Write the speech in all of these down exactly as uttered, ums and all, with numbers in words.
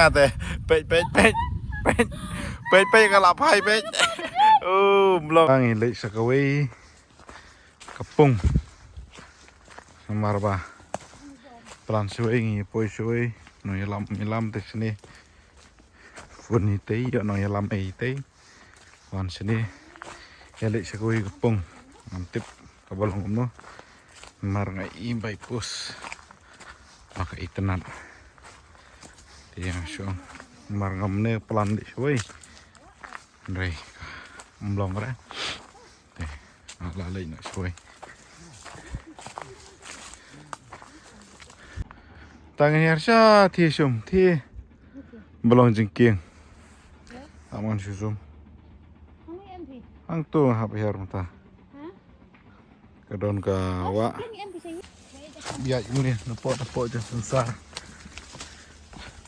Ate, peit, peit, peit, peit, peit, peit, ka la phai, peit. Oh, mlong. Ngi leit sa kawei ka pung. Namar ba plan shawei ngi poi shawei. Nongïalam, ïalam te shane. Phone ïa tei, ïa nongïalam ei tei. Wan shane. Ïa leit sa kawei ka pung. Ngam tip kaba long kumno. Namar nga i bai post. Ba ka itynnad. Te ïa nga shu ong. Namar ngam ne plan leit shawei. Hynrei ym long re. Te nga la leit noh shawei. Tang hiar sha te shum te. Ba long jingkieng. Aman shu zoom. Hangtu hap hiar mynta. Ka don ka wah. Biang ïa une, na pdeng, na pdeng jong synsar.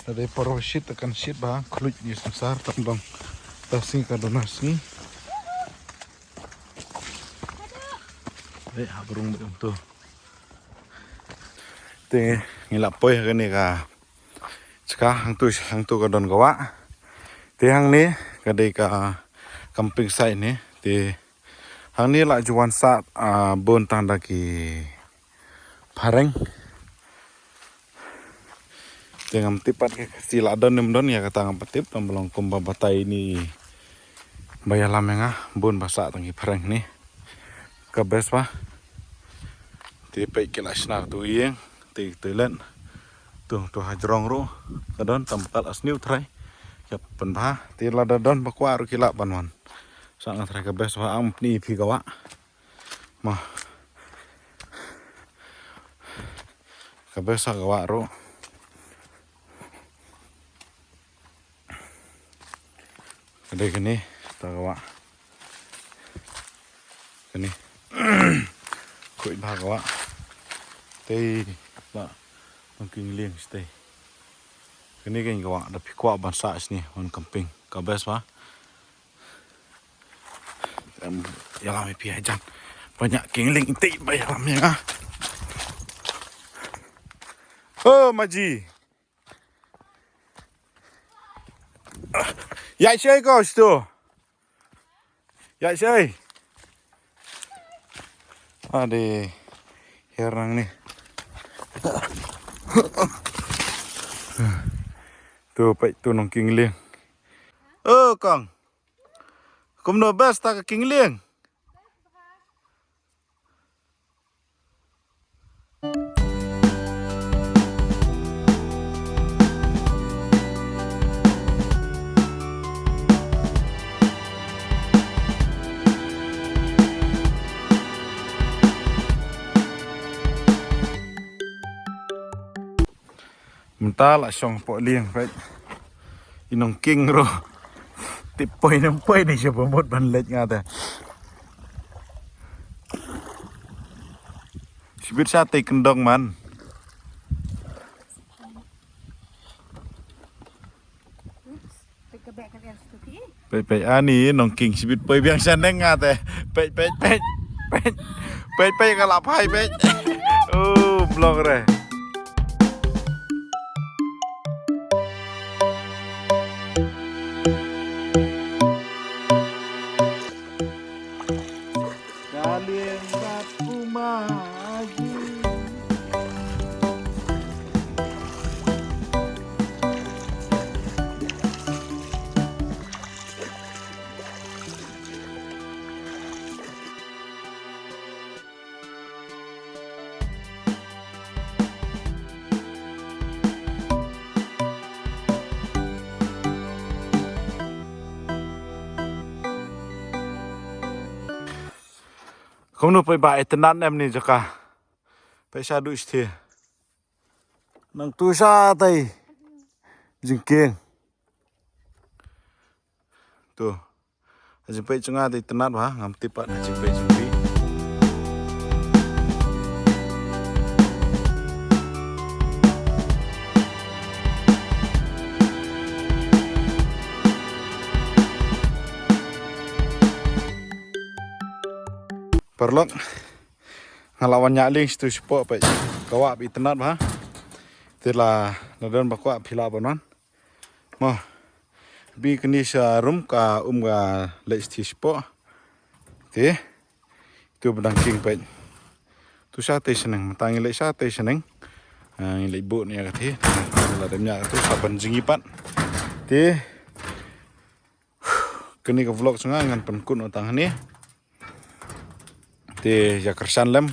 Lada por shit, kan shit ba khluit ïa synsar tam dong. Ta sngi ka don ha sngi. Eh, hap rung ba tu. Te ngi la poi ha kane ka jaka, hangtu, hangtu ka don ka wah. Te hangne ka dei ka camping site ne. Te hangne la ju wan sah, ah, bun tang da ki phareng. Te ngam tip pat ka Khasi la don ne ym don, ïa kata ngam pat tip, tang ba long kumba batai ine ba ïalam ïa nga, bun ba sah tang ki phareng ne. Ka best ba. Te peit ki la shna tu ïing, te toilet. Tu, tu hajrong ruh ka don, tang ba ka la sniew trai. Ïa pynbha, te lada don ba kwah ruh ki lah ban wan. Sa nga trai ka best ba, ym pyni phi ka wah. Ma. Ka best ka wah ruh. Ka dei kane, ta ka wah. Kane. Khuid bha ka wah. Tei, ba. Nongkieng lieng shatei. Kane kane ka wah, da phi kwah ban sah shane, wan camping. Ka best ba. Em, ïalam ïa phi hajan. Ba ñiah kieng lieng tei ba ïalam ïa nga. Oh, Maji. Ïa shei ko sto. Ïa shei. Ade. Hiar nang ni. Tu peit tu nongkieng lieng. Oh, kong. Kumno best ta ka kieng lieng? Mynta la shong hapoh lieng, peit. I nongkieng ruh. Tip poi ne ym poi ne sha ba mut ban leit nga te. Shibit shatei kyndong man. Peit, peit, ani nongkieng shibit poi biang shaneng nga te. Peit, peit, peit. Peit, peit, peit, ka la phai, peit. Oh, blong re. Ka lieng kat kumne. Kumno phi ba itynnad em ni jaka. Phi sa du sthi. Nang tu sa tai. Jingkieng. Tu. Jingpeit jong nga dei tynnad ba, ngam tip pat jingpeit jong phi. Paralok. Nga la wan ñiah lieng shitu shapoh peit. Ka wah ba itynnad ba. Te la, la don ba kwah phi lah ban wan. Mo. Bi kani sha rum ka um ka leh sthi spo. Te. Tu ba dang king peit. Tu sha te shaneng, mynta ngi leh sha te shaneng. Ah, ngi leh bu ni ka te. La dem nya tu sa ban jingim pat. Te. Kani ka vlog sha nga ngan pynkut noh tang hangne. Te ya kyrshan lem.